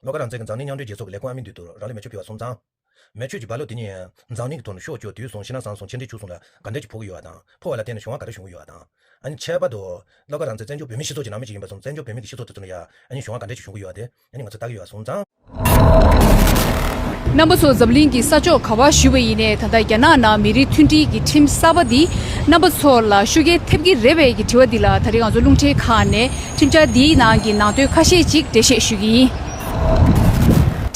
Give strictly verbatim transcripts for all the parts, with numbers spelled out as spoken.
བློ་དགའ་རང་བཙན་གྱིས་འཛམ་གླིང་མཉམ་འབྲེལ་རྒྱལ་ཚོགས་ཀྱི་ལས་ཁུངས་ཨ་མི་འདུས་སྡོད་རོགས་རང་ལ་མེ་མཆོད་ཕུལ་བ་སོང་ཙང་། མེ་མཆོད་ཀྱི་རྦ་ཀློག་དེ་ཉིད་འཛམ་གླིང་གི་ཐོག་ནས་ཤོག་བཅོས་དུས་སོང་ཕྱི་ནང་གསང་སོང་ཕྱི་འབྲེལ་བཅུག་སོང་ལ་ག་འདྲ་ཅིག་ཕོག་གི་ཡོད་པ་དང་ཕོག་པ་ལ་བརྟེན་ནས་གཞུང་བ་ག་འདྲ་བྱུང་གི་ཡོད་པ་དང་། ཨ་ནི་ཁྱད་པར་དུ་བློ་དགའ་རང་བཙན་བཙན་བྱོལ་བོད་མིའི་སྤྱི་ཚོགས་ཀྱི་ནང་མི་ཅིག་ཡིན་པ་སོང་བཙན་བྱོལ་བོད་མི་གི་སྤྱི་ཚོགས་དེ་ཚོ་ལ་ཡ་ཨ་ནི་གཞུང་བ་ག་འདྲ་ཅིག་བྱུང་གི་ཡོད་པ་དེ་ཨ་ནི་ང་ཚོ་ལྟ་གི་ཡོད་པ་སོང་ཙང་། རྣམ་པ་ཚོ་འཛམ་གླིང་གི་ས་ཕྱོགས་ག་པར་བཞུགས་པ་ཡིན་ནའི་ད་ལྟ་རྒྱ་ནག་ནང་མི་རིགས་མཐུན་སྒྲིལ་གྱི་ཁྲིམས་གསར་པ་འདིས་རྣམ་པ་ཚོ་ལ་ཤུགས་རྐྱེན་ཐེབས་ཀྱི་རེད་པས་ཀྱི་དྲི་བ་འདི་ལ་ད་རེས་ང་ཚོ་རླུང་འཕྲིན་ཁང་ནས་ཁྲིམས་འཆར་འདིའི་ནང་གི་ནང་དོན་ཁ་ཤས་ཅིག་འགྲེལ་བཤད་ཞུ་གི་ཡིན།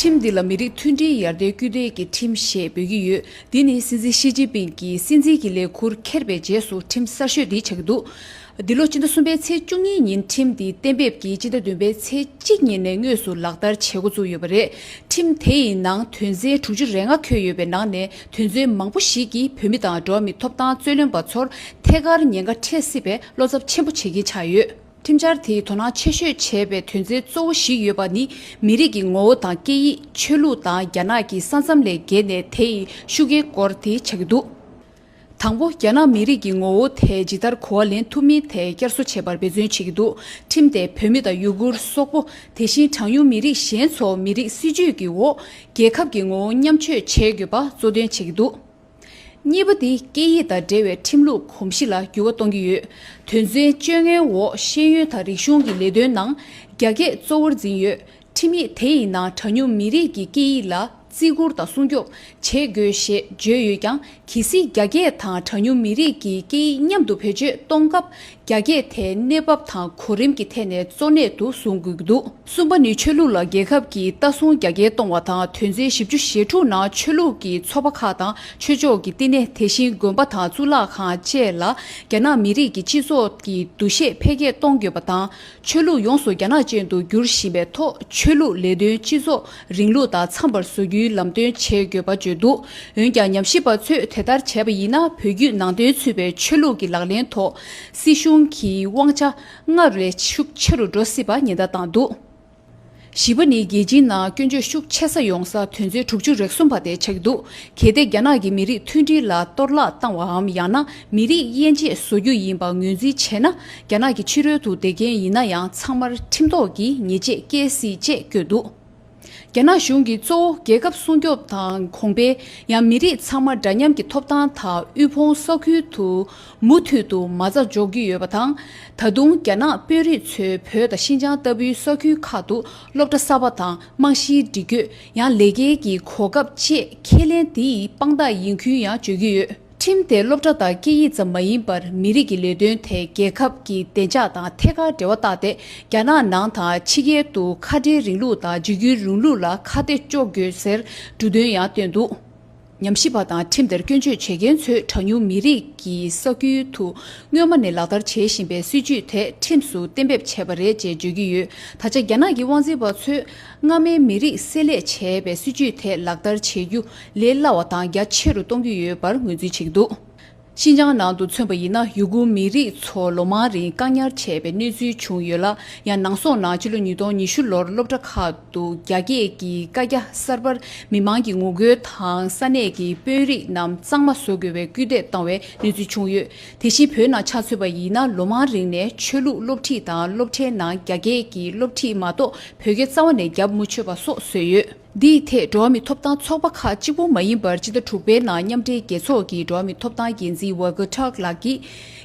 ཁྲིམས་འདི་ལ་མི་རིགས་མཐུན་སྒྲིལ་ཡར་ཐོན་སྐུལ་འདེད་ཀྱི་ཁྲིམས་ཞེས་འབོད་ཀྱི་ཡོད། འདི་ནི་སྲིད་འཛིན་ཞི་ཅིན་ཕིང་གིས་སྲིད་འཛིན་གྱི་ལས་ཁུར་འཁྱེར་བའི་རྗེས་སུ་ཁྲིམས་གསར་ཤོས་འདི་ཆགས་ཀྱི་འདུག་འདི་ལོ་སྤྱི་ཟླ་གསུམ་པའི་ཚེས་བཅུ་གཉིས་ཉིན་ཁྲིམས་འདི་གཏན་འབེབས་ཀྱིས་སྤྱི་ཟླ་བདུན་པའི་ཚེས་གཅིག་ཉིན་ནས་དངོས་སུ་ལག་བསྟར་བྱེད་འགོ་བཙུགས་ཡོད་པ་རེད། ཁྲིམས་དེ་ཡི་ནང་དོན་ཚན་དྲུག་ཅུ་རེ་ལྔ་འཁོད་ཡོད་པའི་ནང་ནས་དོན་ཚན་མང་པོ་ཞིག་གིས་བོད་མི་དང་འགྲོ་བ་མིའི་ཐོབ་ཐང་རྩོད་ལེན་པ་ཚོར་ཐད་ཀར་ཉེན་ཁ་འཕྲད་སྲིད་པའི་བློ་འཚབ་ཆེན་པོ་བྱེད་ཀྱིན་ཆགས་ཡོད། ཁྲིམས་འཆར་དེས་དོ་སྣང་ཆེ་ཤོས་བྱས་པའི་དོན་ཚན་གཙོ་བོ་ཞིག་ཡོད་པ་ནི་མི་རིགས་ཀྱི་ངོ་བོ་དང་སྐད་ཡིག་ཆོས་ལུགས་དང་རྒྱ་ནག་གི་ས་མཚམས་ལས་བརྒལ་ནས་དེ་ཡི་ཤུགས་རྐྱེན་སྐོར་དེ་ཆགས་ཀྱི་འདུག་དང་པོ། རྒྱ་ནག་མི་རིགས་ཀྱི་ངོ་བོ་དེ་ཇི་ལྟར་གོ་བ་ལེན་ཐུབ་མིན་དེ་བསྐྱར་གསོ་བྱེད་པར་འབད་བརྩོན་བྱེད་ཀྱི་འདུག་ཁྲིམས་དེ་བོད་མི་དང་ཡུ་གུར་སོག་པོ་དེ་བཞིན་གྲངས་ཉུང་མི་རིགས་གཞན་ཚོ་མི་རིགས་སྲིད་ཇུས་ཀྱི་འོག་རྒྱལ་ཁབ་ཀྱི་ངོ་བོ་མཉམ་སྤྱོད་བྱེད་དགོས་པ་གཙོ་འདོན་བྱེད་ཀྱི་འདུག་གཉིས་པ་དེ་སྐད་ཡིག་དང་འབྲེལ་བའི་ཁྲིམས་ལུགས་གོམས་གཤིས་ལ་འགྱུར་བ་གཏོང་གི་ཡོད། དོན་ཚན་བཅོ་ལྔའི་འོག་ཤེས་ཡོན་དང་རིག་གཞུང་གི་ལས་དོན་ནང་རྒྱ་སྐད་གཙོ་བོར་འཛིན་ཡོད། ཁྲིམས་ཡིག་དེ་ཡི་ནང་གྲངས་ཉུང་མི་རིགས་ཀྱི་སྐད་ཡིག་ལ་བརྩི་བཀུར་དང་སྲུང་སྐྱོབ་བྱེད་དགོས་ཞེས་བརྗོད་ཡོད་ཀྱང་། གལ་སྲིད་རྒྱ་སྐད་དང་གྲངས་ཉུང་མི་རིགས་ཀྱི་སྐད་ཡིག་མཉམ་དུ་བེད་སྤྱོད་གཏོང་སྐབས། རྒྱ་སྐད་དེ་གནས་བབ་དང་གོ་རིམ་གྱི་ཐད་ནས་གཙོ་གནད་དུ་བཟུང་དགོས་ཀྱི་འདུག་གསུམ་པ་ནི་ཆོས་ལུགས་ལ་རྒྱལ་ཁབ་ཀྱིས་ལྟ་སྲུང་རྒྱ་སྐྱེད་གཏོང་བ་དང་། དོན་ཚན་བཞི་བཅུ་ཞེ་དྲུག་ནང་ཆོས་ལུགས་ཀྱི་ཚོགས་པ་ཁག་དང་ཆོས་ཕྱོགས་ཀྱི་བསྟི་གནས། དེ་བཞིན་དགོན་པ་དང་གཙུག་ལག་ཁང་བཅས་ལ་རྒྱ་ནག་མི་རིགས་ཀྱི་སྤྱི་ཚོགས་ཀྱི་འདུ་ཤེས་འཕེལ་རྒྱས་གཏོང་དགོས་པ་དང་། ཆོས་ལུགས་ཡོངས་སུ་རྒྱ་ནག་ཅན་དུ་འགྱུར་བཞིན་པའི་ཐོག་ཆོས་ལུགས་ལས་དོན་སྤྱི་ཚོགས་རིང་ལུགས་དང་འཚམ་པར་བཟོ་རྒྱུའི་ལམ་སྟོན་བྱེད་དགོས་པ་བརྗོད་འདུག་འོན་ཀྱང་། ཉམས་ཞིབ་པ་ཚོས་དེ་ལྟར་བྱས་པ་ཡིན་ན། བོད་བརྒྱུད་ནང་བསྟན་ཚུད་པའི་ཆོས་ལུགས་ཀྱི་ལག་ལེན་ཐོག་སྲིད་གཞུང་གི་དབང་ཆ་སྔར་ལས་ཤུགས་ཆེ་རུ་འགྲོ་སྲིད་པ་ཉེན་བརྡ་བཏང་འདུག་བཞི་པ་ནི། རྒྱལ་སྤྱིའི་ནང་སྐྱོན་བརྗོད་ཤུགས་ཆེ་ས་ཡོང་ས་དོན་ཚན་དྲུག་ཅུ་རེ་གསུམ་པ་དེ་ཆགས་ཀྱི་འདུག་གལ་ཏེ་རྒྱ་ནག་གི་མི་རིགས་མཐུན་སྒྲིལ་ལ་གཏོར་བརླག་བཏང་བའམ། ཡང་ན་མི་རིགས་དབྱེ་འབྱེད་བཟོ་རྒྱུ་ཡིན་པ་ངོས་འཛིན་བྱས་ན། རྒྱ་ནག་གི་ཕྱི་རོལ་དུ་བསྡད་མཁན་ཡིན་ན་ཡང་། ཚང་མར་ཁྲིམས་ཐོག་གི་ཉེས་ཆད་བཀལ་སྲིད་ཅེས་བཀོད་འདུག་རྒྱ་ནག་གཞུང་གིས་གཙོ་བོ་རྒྱལ་ཁབ་སྲུང་སྐྱོབ་དང་། གོང་འཕེལ། ཡང་མི་རིགས་ཚང་མ་འདྲ་མཉམ་གྱི་ཐོབ་ཐང་དང་། དབུལ་ཕོངས་ས་ཁུལ་དུ་མུ་མཐུད་དུ་མ་རྩ་འཇོག་གི་ཡོད་པ་དང་། ད་དུང་རྒྱ་ནག་དཔོན་རིགས་ཚོས་བོད་དང་ཤིན་ཅང་ལྟ་བུའི་ས་ཁུལ་ཁག་ཏུ་སློབ་གྲྭ་གསར་པ་དང་། རྨང་གཞིའི་སྒྲིག་བཀོད། ཡང་ལས་སྐལ་གྱི་གོ་སྐབས་བཅས་ཁས་ལེན་དེ་ཡི་དཔང་རྟགས་ཡིན་ཁུལ་ཡང་བརྗོད་ཀྱི་ཡོད། ཁྲིམས་དེ་སློབ་གྲྭ་དང་སྐད་ཡིག་ཙམ་མ་ཡིན་པར། མི་རིགས་ཀྱི་ལས་དོན་དེ་རྒྱལ་ཁབ་ཀྱི་བདེ་འཇགས་དང་ཐད་ཀར་འབྲེལ་བ་བཏགས་ཏེ། རྒྱ་ནག་ནང་དང་ཕྱི་རྒྱལ་དུ་ཁ་བྲལ་རིང་ལུགས་དང་འཇིགས་སྐུལ་རིང་ལུགས་ལ་ཁ་གཏད་གཅོག་དགོས་ཟེར་འབྲུ་དོན་ཡང་བཏོན་འདུག་ཉམས་ཞིབ་པ་དང་ཁྲིམས་དེར་སྐྱོན་བརྗོད་བྱེད་མཁན་ཚོས། གྲངས་ཉུང་མི་རིགས་ཀྱི་ས་ཁུལ་དུ་སྔོན་མ་ནས་ལག་བསྟར་བྱེད་བཞིན་པའི་སྲིད་ཇུས་དེ་ཁྲིམས་སུ་གཏན་འབེབས་བྱས་པ་རེད་ཅེས་བརྗོད་ཀྱི་ཡོད། ད་ཆ་རྒྱ་ནག་གི་དབང་འཛིན་པ་ཚོས་སྔ་མའི་མི་རིགས་བསྲེ་ལྷད་བྱས་པའི་སྲིད་ཇུས་དེ་ལག་བསྟར་བྱེད་རྒྱུ་ལས་སླ་བ་དང་རྒྱ་ཆེ་རུ་གཏོང་གི་ཡོད་པར་ངོས་འཛིན་བྱེད་ཀྱི་འདུག་ཤིན་ཅང་ནང་དུ་མཚོན་པ་ཡིན་ན། ཡུ་གུར་མི་རིགས་ཚོ་ལོ་མང་རིང་བཀག་ཉར་བྱས་པའི་གནས་ཚུལ་བྱུང་ཡོད་ལ། ཡང་ནང་སོག་ནང་ཕྱི་ལོ་ཉིས་སྟོང་ཉི་ཤུ་ལོར་སློབ་གྲྭ་ཁག་ཏུ་རྒྱ་སྐད་ཀྱི་བཀའ་རྒྱ་གསར་པར་མི་མང་གི་ངོ་རྒོལ་དང་། ས་གནས་ཀྱི་དཔོན་རིགས་རྣམས་གཙང་མ་བཟོ་དགོས་པའི་སྐུལ་འདེད་བཏང་བའི་གནས་ཚུལ་བྱུང་ཡོད། དེ་བཞིན་བོད་ནང་ཆ་མཚོན་པ་ཡིན་ན། ལོ་མང་རིང་ནས་ཆོས་ལུགས་སློབ་ཁྲིད་དང་སློབ་གྲྭའི་ནང་རྒྱ་སྐད་ཀྱི་སློབ་ཁྲིད་མ་གཏོགས་བོད་སྐད་རྩ་བ་ནས་བརྒྱབ་མི་ཆོག་པ་སོགས་བཟོས་ཡོད། འདིའི་ཐད་འགྲོ་བ་མིའི་ཐོབ་ཐང་ཚོགས་པ་ཁག་གཅིག་པུ་མ་ཡིན་པར། སྤྱི་ཟླ་དྲུག་པའི་ནང་མཉམ་འབྲེལ་རྒྱལ་ཚོགས་ཀྱི་འགྲོ་བ་མིའི་ཐོབ་ཐང་འགན་འཛིན་ཝོལ་ཀར་ཊརཀ་ལགས་ཀྱིས།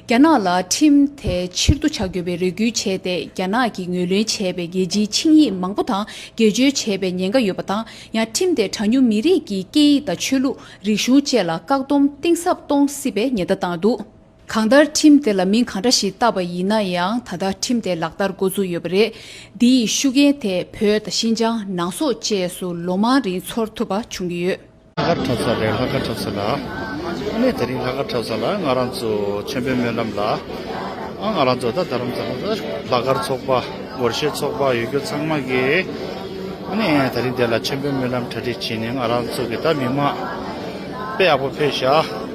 རྒྱ་ནག་ལ་ཁྲིམས་དེ་ཕྱིར་བསྡུ་བྱ་དགོས་པའི་རེ་སྐུལ་བྱས་ཏེ། རྒྱ་ནག་གིས་ངོས་ལེན་བྱས་པའི་རྒྱལ་སྤྱིའི་ཆིངས་ཡིག་མང་པོ་དང་སྒེར་གཅོད་བྱས་པའི་ཉེན་ཁ་ཡོད་པ་དང་། ཡང་ཁྲིམས་དེ་གྲངས་ཉུང་མི་རིགས་ཀྱི་སྐད་ཡིག་དང་ཆོས་ལུགས། རིག་གཞུང་བཅས་ལ་བཀག་སྡོམ་གཏིང་ཟབ་གཏོང་སྲིད་པའི་ཉེན་བརྡ་བཏང་འདུག་གང་ལྟར། ཁྲིམས་དེ་ལ་མིང་གང་འདྲ་ཞིག་བཏགས་པ་ཡིན་ན་ཡང་། ད་ལྟ་ཁྲིམས་དེ་ལག་བསྟར་འགོ་བཙུགས་ཡོད་པ་རེད། འདི་ཡི་ཤུགས་རྐྱེན་དེ་བོད་དང་ཤིན་ཅང་། ནང་སོག་བཅས་སུ་ལོ་མང་རིང་ཚོར་ཐུབ་པ་བྱུང་གི་ཡོད། ལྷག་དཀར་གྲྭ་ཚང་རེད། ལྷག་དཀར་གྲྭ་ཚང་ལ། ཨ་ནི་དེ་རིང་ལྷག་དཀར་གྲྭ་ཚང་ལ་ང་རང་ཚོ་མཆོད་འབུལ་སྨོན་ལམ་ལ། ཨ་ང་རང་ཚོ་ད་རྡ་རམ་ས་ལ་ལྷག་དཀར་ཚོགས་པ། སྒོར་གཞས་ཚོགས་པ། ཡུལ་སྐོར་ཚང་མ་གིས། ཨ་ནི་དེ་རིང་འདི་ལ་མཆོད་འབུལ་སྨོན་ལམ་གྲ་སྒྲིག་བྱས་ནས། ང་རང་ཚོ་གི་ད་མི་མང་དཔེ་ཡག་པོ་ཕེབས་ཤག་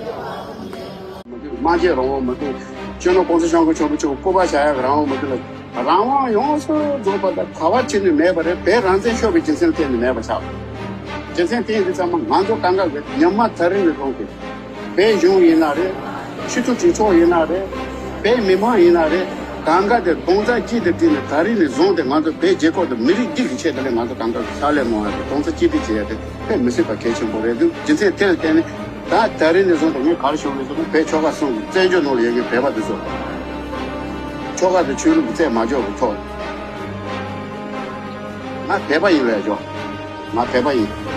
མ་འདུག་སྨྲ་བརྗོད་རང་དབང་མ་འདུག་སྤྱི་ནོར་༸གོང་ས་༸སྐྱབས་མགོན་ཆེན་པོ་མཆོག་སྐུ་པར་བཞག་ཡག་གི་རང་དབང་མ་འདུག་ལ། རང་དབང་ཡོངས་སུ་རྫོགས་པ་ལ་ག་བ་ཅི་ནས་མེད་པ་རེད། བོད་རང་བཙན་ཤོར་བའི་རྒྱུ་མཚན་གཏན་ནས་མེད་པ་ཆགས། རྒྱུ་མཚན་དེ་འདི་ཚང་མ་ང་ཚོ་གང་ག་གི་ཉམས་མ་ཐག་རིང་ནས་བཟུང་སྟེ། བོད་གཞུང་ཡིན་ན་རེད། སྤྱི་འཐུས་གྲོས་ཚོགས་ཡིན་ན་རེད། བོད་མི་མང་ཡིན་ན་རེད། གང་ག་དེ་སྟོང་རྩ་གཅིག་དེ་བྲིས་ནས་ད་རིང་ནས་བཟུང་སྟེ་ང་ཚོ་བོད་རྒྱལ་ཁབ་དང་མི་རིགས་འདི་གི་ཆེད་དུ་ལས་ང་ཚོ་གང་ག་གི་ཕྱག་ལས་གནང་བ་དེ་སྟོང་རྩ་གཅིག་སྒྲིལ་བྱེད་ཡ་དེ་དཔེ་མི་སྲིད་པ་གལ་ཆེན་པོ་རེད་འདུག་རྒྱུ་མཚན་དེ་ལ་བརྟེན་ནས་ད་ད་རིང་ནས་བཟུང་སྟེ་ངས་ག་རེ་ཞུ་དགོས་ཟེར་ན། བོད་ཆོལ་ཁ་གསུམ་གྱི་བཙན་བྱོལ་ནང་ལ་ཡོད་མཁན་བོད་པ་འདི་ཚོ་ཆོལ་ཁ་དང་ཆོས་ལུགས་ཀྱི་རྩིས་མ་འཇོག་གི་ཐོག་ང་བོད་པ་ཡིན་པས་ཇོ། ང་བོད་པ་ཡིན།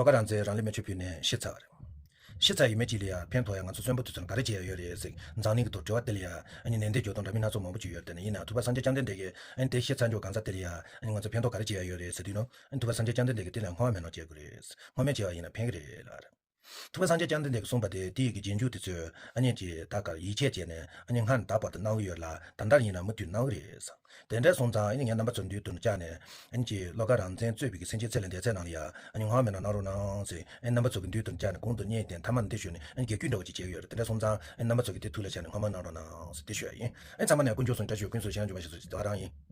བློ་དགའ་རང་བཙན་རང་ལུས་མེ་མཆོད་ཕུལ་ནས་ཤི་ཚར་བ་རེད། ཤི་ཚར་ཡོད་མེད་ཅིག་ལ་ཡ་ཕན་ཐོགས་ཡ་ང་ཚོ་གསོན་པོ་དུས་ཚོད་ལ་ག་རེ་བྱེད་ཡ་ཡོད་རེད་ཟེར་འཛམ་གླིང་གི་ཐོག་དྲི་བ་དེ་ལ་ཡ་ཨ་ནི་ནན་ཏན་འཇོག་སྟངས་འདྲ་མིན་སྣ་ཚོགས་མང་པོ་ཅིག་ཡོད་རེད། དེ་ནས་ཡིན་ན་ཐུབ་པ་སངས་རྒྱས་བཅོམ་ལྡན་འདས་ཀྱིས་ཨ་ནི་དེ་ཤི་ཚར་འཇོག་གང་ཚར་དེ་ལ་ཡ་ཨ་ནི་ང་ཚོ་ཕན་ཐོགས་ག་རེ་བྱེད་ཡ་ཡོད་རེད་ཟེར་དུས་ནོ། ཨ་ནི་ཐུབ་པ་སངས་རྒྱས་བཅོམ་ལྡན་འདས་ཀྱིས་དེ་ལ་སྔོན་མ་མེད་ནོ་བྱེད་དགོས་རེད། སྔོན་མ་བྱས་པ་ཡིན་ན་ཕན་གི་རེད་ལབ་རེད། ཐུབ་པ་སངས་རྒྱས་བཅོམ་ལྡན་འདས་ཀྱིས་གསུངས་པ་དེ་དེ་ཡི་གི་རྗེས་འཇུག་དེ་ཚོས་ཨ་ནི་ཅིག་ད་གར་ཡིད་ཆེས་བྱས་ནས་ཨ་ནི་སྔར་ནས་ད་བར་དུ་གནང་གི་ཡོད་ལ་ད་ལྟ་ཡིན་ན་མུ་མཐུད་གནང་གི་རེད་ཟེར། དེ་འདྲ་སོང་ཙང་ཨ་ནི་ངས་རྣམ་པ་ཚོ་མདུན་དུ་བཅར་ནས་ཨ་ནི་ཅིག་བློ་དགའ་རང་བཙན་གཙོས་པའི་གི་སེམས་ཅན་ཚེ་ལས་འདས་ཚེ་ནང་ལ་ཡ་ཨ་ནི་སྔོན་མ་མེད་ནོ་གནང་རོགས་གནང་ཟེར་ཨ་ནི་རྣམ་པ་ཚོ་གི་མདུན་དུ་བཅར་ནས་གོང་དུ་སྙན་དེ་མཐའ་མ་ནས་དེ་ཞུས་ནས་ཨ་ནི་རྒྱ་སྐྱུག་འདྲ་བོ་ཅིག་བྱས་ཡོད་རེད། དེ་འདྲ་སོང་ཙང་ཨ་ནི་རྣམ་པ་ཚོ་གི་དེ་ཐུགས་ལ་བཞག་ནས་སྔོན་མ་གནང་རོགས་གནང་ཟེར་དེ་ཞུ་ཡ་ཡིན། ཨ་ནི་ཚང་མ་ནས་དཀོན་མཆོག་གསུམ་བཀྲ་ཤིས་པའི་ཕུན་སུམ་ཚོགས་ཤིང་འབྱུང་བ་ཞིག་སོགས་ཀྱི་དོ་རང་ཡིན།